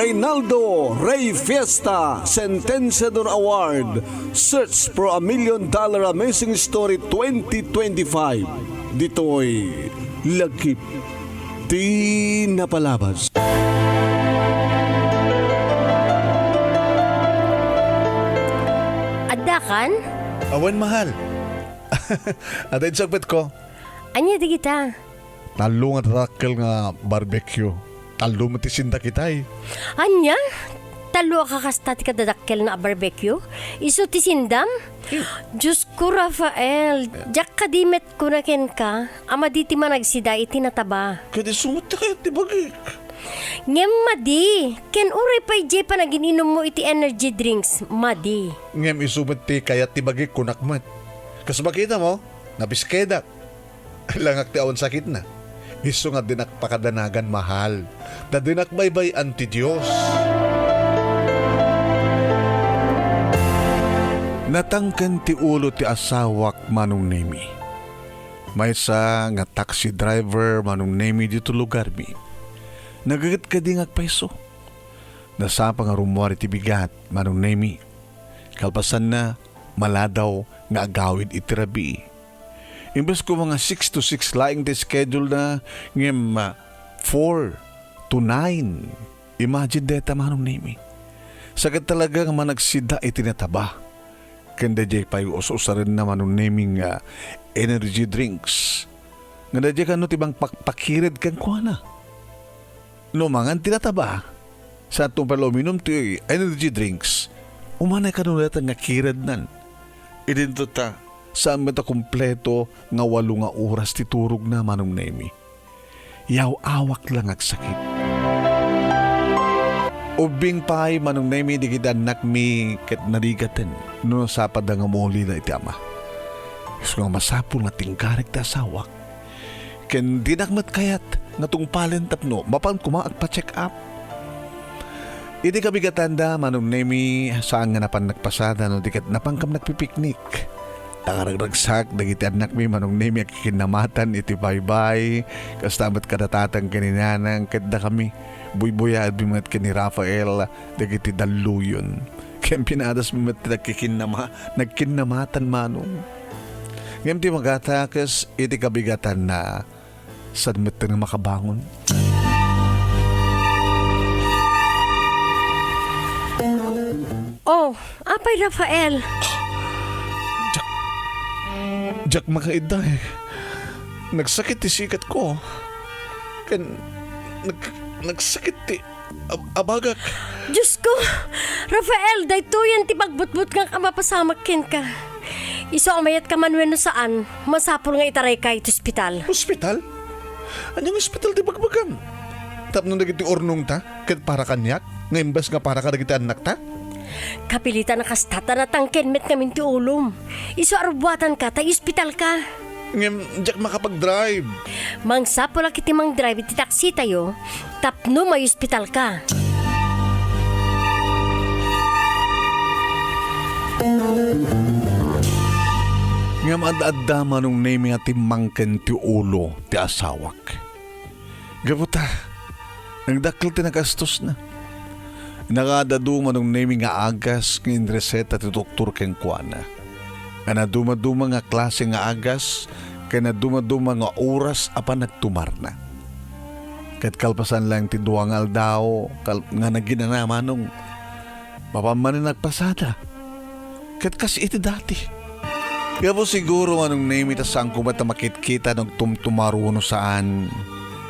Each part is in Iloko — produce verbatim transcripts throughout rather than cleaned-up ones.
Reynaldo Rey Fiesta Sentenciador Award, Search for a Million Dollar Amazing Story twenty twenty-five. Ditoy Lagip ti Napalabas. Addakan? Awan, mahal. Adda idiay sangpetko. Ania dagita? Tallo nga dadakkel nga barbecue. Tallo met ti sindak itay. Ania? Tallo a kakasta ti kadadakkelna a barbecue? Isu ti sindam? Hmm. Diosko, Rafael, diak kadi met kuna kenka a madi ti managsida iti nataba. Ket isu met ti kayat ti bagik. Ngem madi, ken uray pay diay panagin-inummo iti energy drinks, madi. Ngem isu met ti kayat ti bagik, kunak met. Kas makitamo, napiskedak. Langak ti awan sakitna. Isu nga dinak pakadanagan, mahal. Ta dinak baybay-an ti Dios. Natangken ti ulo ti asawak, Manong Nemi. Maysa nga taxi driver, Manong Nemi, dito lugarmi. Nagaget kadi nga agpayso. Nasapa nga rummuar iti bigat, Manong Nemi. Kalpasanna, maladaw nga agawid iti rabii. Imbes koma nga six to six laeng ti schedule na, ngem, ah, four to nine. Imagine deta, Manong Nemi. Sakit talaga nga managsida iti nataba. Ken daydiay pay us-usarenna, Manong Nemi, nga energy drinks. Nga daydiay kano ti mangpakpakired kenkuana. No mangan ti nataba, saanto pay la uminum ti energy drinks, umanay kano dayta nga kirednan. Idinto ta, saan met a kompleto nga walo nga oras ti turogna, Manong Nemi. Yaw-awak la nga agsakit. Ubbing pay, Manong Nemi, dagiti annakmi ket narigaten no nasapada nga maulida iti ama. Isu nga masapul nga tinggarik ti asawak. Ken dinak met kayat nga tungpalen tapno mapan koma agpa-check up. Iti kabigatanda, Manong Nemi, saan nga napan nagpasada no di ket napankam nagpipiknik. Nakaragragsak dagiti annakmi, Manong Nemi, agkikinnamatan iti baybay. Kasta met kada tatang ken ni nanang ket dakami. Buybuyaenmi met ken ni Rafael dagiti dalluyon. Ken pinadasmi met ti nagkikinnama-, nagkinnamatan, Manong. Ngem ti magatakes iti kabigatanna, saan met nga makabangon. Oh, apay, Rafael? Diak, diak makaidda, eh. Nagsakit ti sikatko. Ken nag-, nagsakit ti ab-, abagak. Diosko! Rafael, daytoyen ti pagbutbutngak a mapasamak kenka. Isu a mayatka man wenno saan, masapul nga itarayka iti ospital. Ospital? Ania nga ospital ti bagbagam? Tapno dagiti urnongta ket para kaniak, nga imbes nga para kadagiti annakta? Kapilitan a kasta ta natangken met ngamin ti ulom. Isu a rubuatanka ta iospitalka. Ngem diak makapag-drive. Mangsapulak iti mangdrive iti taksitayo tapno maiospitalka. Ngem ad-adda Manong Nemi nga timmangken ti ulo ti asawak. Gapu ta, nagdakkel ti nagastosna. Nakaadadu Manong Nemi nga agas nga inreseta ti doktor kenkuana. Nga nadumaduma nga klase nga agas, ken nadumaduma nga oras a panagtumarna. Ket kalpasan laeng ti dua nga aldaw, kal-, nga naginana, Manong. Mapan manen nagpasada. Ket kas iti dati. Gapu siguro, Manong Nemi, ta saanko met a makitkita no agtumtumaro no saan.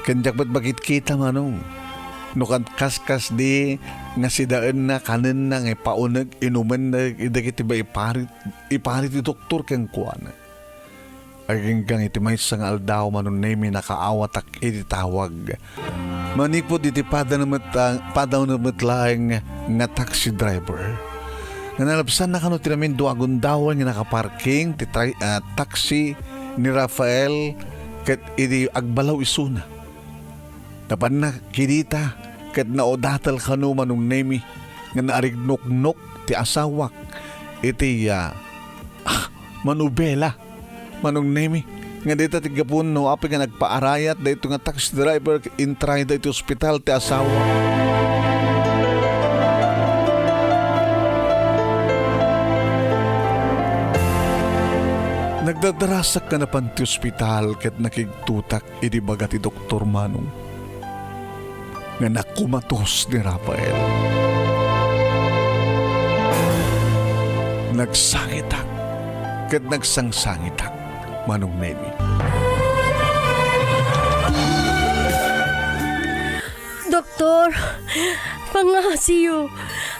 Ken diak met makitkita, Manong. No kan-, kaskasdi nga sidaenna, kanenna, nga ipauneg, inumenna, idagiti ba iparit, iparit ti doktor kenkuana. Aginggang iti maysa nga aldaw, Manong Nemi, nakaawatak iti tawag. Manipud iti padana met, ah, padana met laeng nga taxi driver. Nga nalabsanna kano ti namin dua a gundaway nga nakaparking ti tri-, ah, taxi ni Rafael ket idi agbalaw isuna. Napanna kidita ket naudatel kano, Manong Nemi, nga naarignoknok ti asawak iti, ah, ah, manubela, Manong Nemi, nga dita ti gapun no apay nga nagpaarayat daytoy nga taxi driver ket intrayda iti ospital ti asawa. Nagdadarasak nga napan ti ospital ket nakigtotak idi baga ti doktor, Manong, nga nakumatos ni Rafael. Nagsangitak ket nagsangsangitak, Manong Nemi. Doktor, pangaasiyo,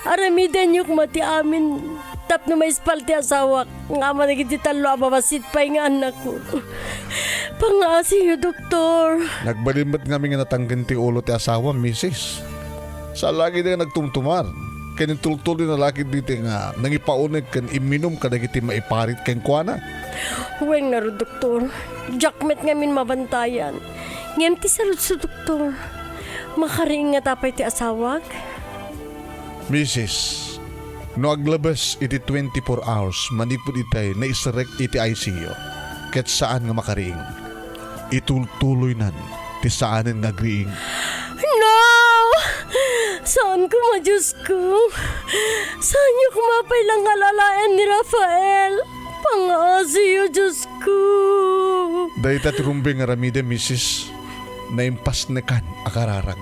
aramidenyo koma ti amin tapno maispal ti asawak nga ama dagiti tallo a babassit pay nga annakko. Pangaasiyo, doktor. Nagbalin met ngamin nga natangken ti ulo ti asawa, misis. Saan la ketdi nga nagtumtumar ken intultuloyna la ketdi ti nga nangipauneg ken imminum kadagiti maiparit kenkuana. Wen ngarud, doktor. Diak met ngamin mabantayan. Ngem ti sarudso, doktor, makariing ngata pay ti asawak? Misis, no aglabes iti twenty-four hours manipud itay naiserrek iti I C U, ket saan nga makariing, itultuloynan ti saanen nga agriing. No! Saan koma, Diosko? Saanyo koma pay la nga alalaen ni Rafael? Pangaasiyo, Diosko. Dayta ti rumbeng nga aramidem, misis. Naimpasnekan a kararag.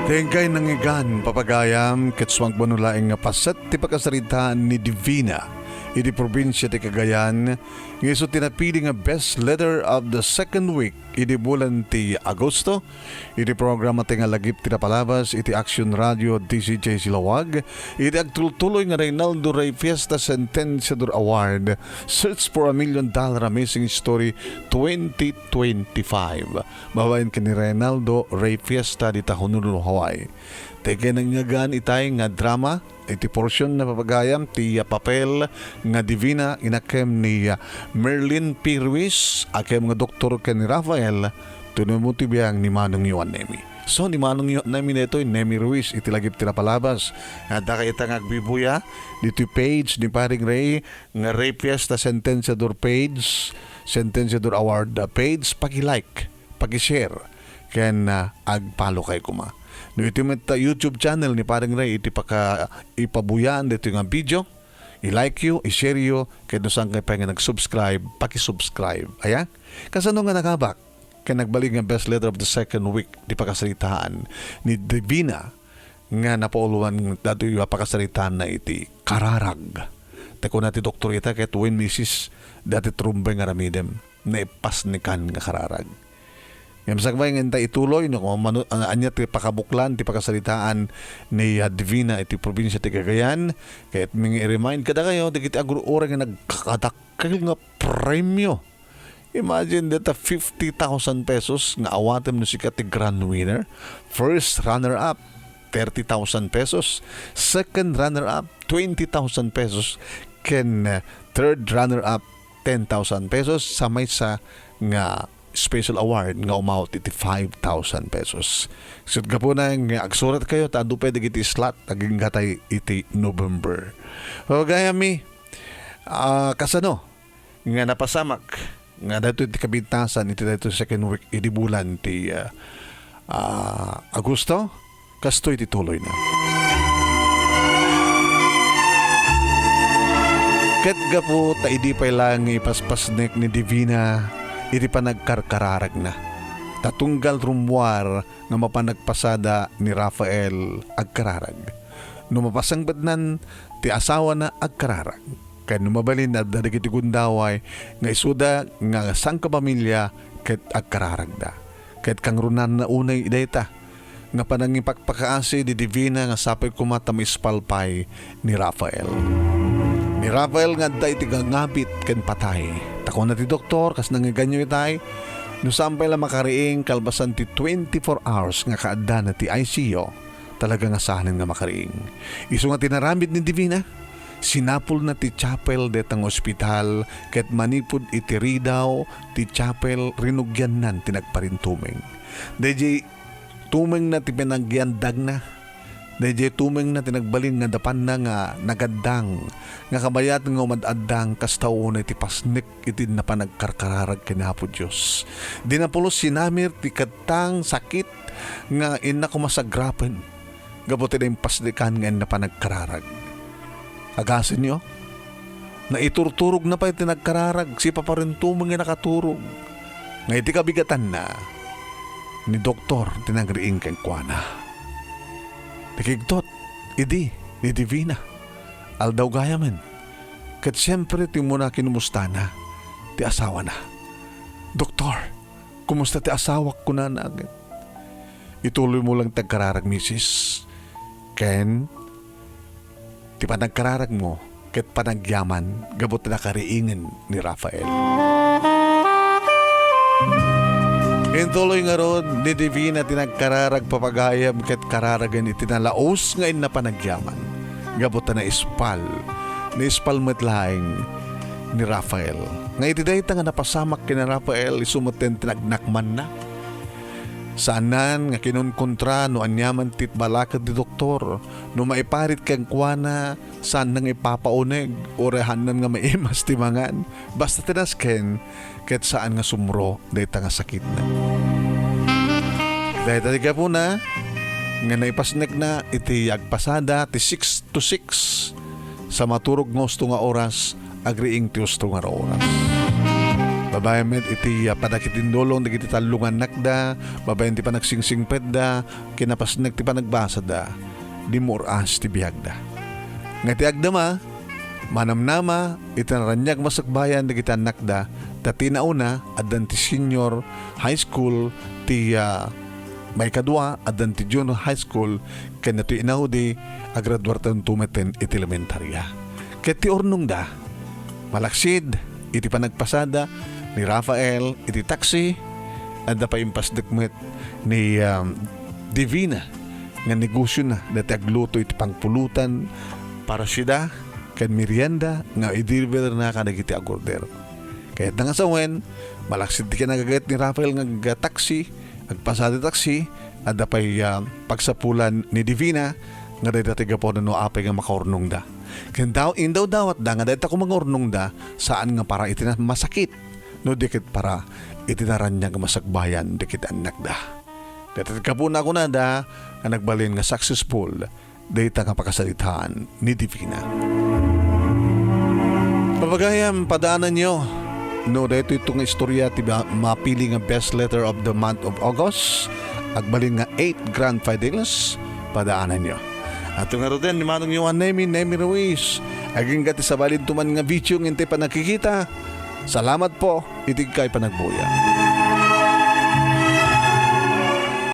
Ti inkay nangngegan, papagayam, ket sumagmamano laeng nga paset ti pakasaritaan ni Divina iti probinsia ti Cagayan, nga isu ti napili nga best letter of the second week idi bulan ti Agosto, iti programa ti nga lagip ti napalabas iti Action Radio D C J Silawag, iti agtultuloy nga Reynaldo Rey Fiesta Sentenciador Award, Search for a Million Dollar Amazing Story twenty twenty-five. Babaen ken ni Reynaldo Rey Fiesta dita Honolulu, Hawaii. Ti inkay nangngegan itay nga drama, iti portion na papagayam ti, ah, papel nga Divina, inakem ni, ah, Merlin P. Ruiz, akem nga doktor ken ni Rafael, tunay mo ti biang ni Manong Yohan Nemi. So, ni Manong Yohan Nemi daytoy, Nemi Ruiz, iti lagip ti napalabas. Nga adda kayta nga agbibuya ditoy page ni Paring Rey, nga Rey Fiesta Sentenciador page, Sentenciador Award, ah, page, paki-like, paki-share, ken, ah, ag-follow kay koma. No iti met, ah, YouTube channel ni Paring Rey, iti paka-, ipabuyaan ditoy nga video, i-like yo, i-share yo, ket no saan kay pay nga nag-subscribe, paki-subscribe. Aya? Kasano nga nakabak? Ken nagbalik nga best letter of the second week ti pakasaritaan ni Divina nga napauluan daytoy a pakasaritaanna iti kararag. Ta kuna ti doktor ita ket wen misis, dayta ti rumbeng nga aramidem, naipasnekan nga kararag. Ngem sakbay nga inta ituloy, no, kung manu-, a-, ania ti pakabuklan ti pakasaritaan ni, ah, Divina iti probinsia ti Cagayan, ket mi nga i-remind kadakayo, dagiti agur-uray nga nagkakadakkel nga premio. Imagine dayta, fifty thousand pesos nga awatem no sika ti grand winner. First runner-up, thirty thousand pesos. Second runner-up, twenty thousand pesos. Ken, eh, third runner-up, ten thousand pesos. Sa maysa nga special award nga umawat iti five thousand pesos. Ket gapuna nga agsurat kayo, ta adu pay dagiti slot aginggatay iti November. O, gayami, ah, kasano nga napasamak nga daytoy ti kabintasan iti daytoy second week idi bulan ti, ah, ah, Agosto. Kastoy ti tuloyna. Ket gapu ta idi pay laeng nga ipaspasnek ni Divina iti panagkarkararagna, ta tunggal rummuar nga mapan nagpasada ni Rafael agkararag. No mapasangpetnan ti asawana agkararag. Ken no mabalin, adda dagiti gundaway nga isuda nga sangkapamilya ket agkararagda. Ket kangrunanna unay dayta nga panangipakpakaasi di Divina nga sapay koma ta maispal pay ni Rafael. Ni Rafael nga adda iti gangabit ken patay. Ta kuna ti doktor, kas nangngeganyo itay, no saan pay la makariing kalpasan ti twenty-four hours nga kaaddana ti I C U, talaga nga saanen nga makariing. Isu nga tinaramid ni Divina, sinapulna ti chapel dayta nga ospital ket manipud iti ridaw ti chapel rinugiannan ti nagparintumeng. Daydiay tumengna ti pinaggiandagna Daydiay tumengna ti nagbalin nga dapanna nga nagaddang, nga kabayat nga umad-addang, kasta unay ti pasnek iti napan agkarkararag ken Apo Dios. Di napulos sinamir ti kattang sakit nga innak umasagrapen gapu ti naimpasnekan nga innapan agkararag. Agasenyo, naiturturogna pay ti nagkararag, sipaparintumeng nga nakaturog. Nga iti kabigatanna, ni doktor ti nagriing kenkuana. Nakigtot idi ni Divina. Aldaw gayamen. Ket siempre ti umuna kinumustana ti asawana. "Doktor, kumusta ti asawak?" kunana. Ituloy mo lang ti agkararag, misis. Ken ti panagkararagmo ket panagyaman gapu ti nakariingen ni Rafael. Intuloy ngarud ni Divina ti nagkararag papagayam ket kararagen iti nalaus nga inna panagyaman gapu ta naispal. Naispal met laeng ni Rafael. Nga iti dayta nga napasamak ken ni Rafael, isu metten ti nagnakmanna. Saannan nga kinunkontra no aniaman ti balaket ti doktor, no maiparit kenkuana, saannan nga ipapauneg, uray haannan nga maimas ti mangan. Basta ti nasken, ket saan nga sumro dayta nga sakitna. Dayta ti gapuna nga naipasnekna iti agpasada ti six to six. Sa maturog nga usto nga oras, agriing ti usto nga oras. Babaen met iti, ah, panakitindulong dagiti tallo nga annakda, babaen ti panaksingsingpetda, kinapasnek ti panagbasada, dimmuras ti biagda. Nga iti agdama, manamnama iti naraniag masakbayan dagiti annakda, ta ti nauna, addan ti senior high school, ti, ah, maikadua, addan ti junior high school, ken daytoy inaudi, agraduartanto metten iti elementarya. Ket ti urnongda, malaksid iti panagpasada ni Rafael iti taxi, adda pay impasdek met ni, um, Divina nga negosiona daytoy agluto iti pangpulutan para siada ken merienda nga i-deliverna kadagiti agorder. Kayatna nga sawen, malaksid ti kinagagayat ni Rafael nga agtaksi, agpasada taksi, adda pay, ah, pagsapulan ni Divina nga dayta ti gapuna no apay nga makaurnongda. Ken daw, indawdawatda nga dayta koma nga urnongda, saan nga para iti na-, masakit, no di ket para iti naraniag masakbayan dagiti annakda. Dayta ti gapuna kunada nga nagbalin nga successful dayta nga pakasaritaan ni Divina. Papagayam, padaananyo. No, daytoy ito nga istorya ti ba-, mapili nga best letter of the month of August. Agbalin nga eight grand finalists, padaananyo. At ngaruden ni Manong Johan Nemi, Nemi Ruiz. Agingga ti sabalin tuman nga video nga intay panagkikita. Salamat po, itigkay panagbuya.